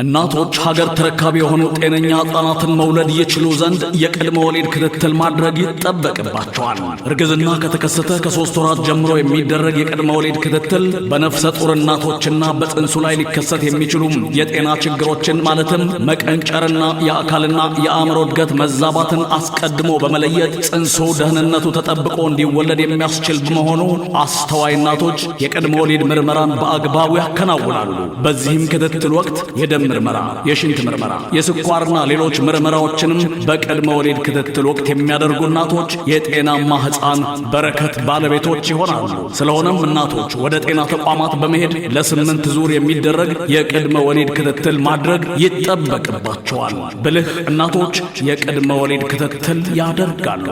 እናቶች ሀገር ተረካቢ የሆኑ ጤነኛ ሕፃናትን መውለድ ይችሉ ዘንድ የቅድመ ወሊድ ክትትል ማድረግ ይጠበቅባቸዋል። እርግዝና ከተከሰተ ከ3 ወራት ጀምሮ የሚደረግ የቅድመ ወሊድ ክትትል በነፍሰ ጡር እናቶችና በጽንሱ ላይ ሊከሰት የሚችሉ የጤና ችግሮችን፣ ማለትም መቀንጨርና የአካልና የአእምሮ እድገት መዛባትን አስቀድሞ በመለየት ጽንሱ ደህንነቱ ተጠብቆ እንዲወለድ የሚያስችል በመሆኑ አስተዋይ እናቶች የቅድመ ወሊድ ምርመራን በአግባቡ ያከናውናሉ። በዚህም ክትትል ወቅት የደም ምርመራ፣ የሽንት ምርመራ፣ የስኳርና ሌሎች ምርመራዎችንም በቅድመ ወሊድ ክትትል ወቅት የሚያደርጉ እናቶች የጤናማ ሕፃን በረከት ባለቤቶች ይሆናሉ። ስለሆነም እናቶች ወደ ጤና ተቋማት በመሄድ ለስምንት ዙር የሚደረግ የቅድመ ወሊድ ክትትል ማድረግ ይጠበቅባቸዋል። ብልህ እናቶች የቅድመ ወሊድ ክትትል ያደርጋሉ።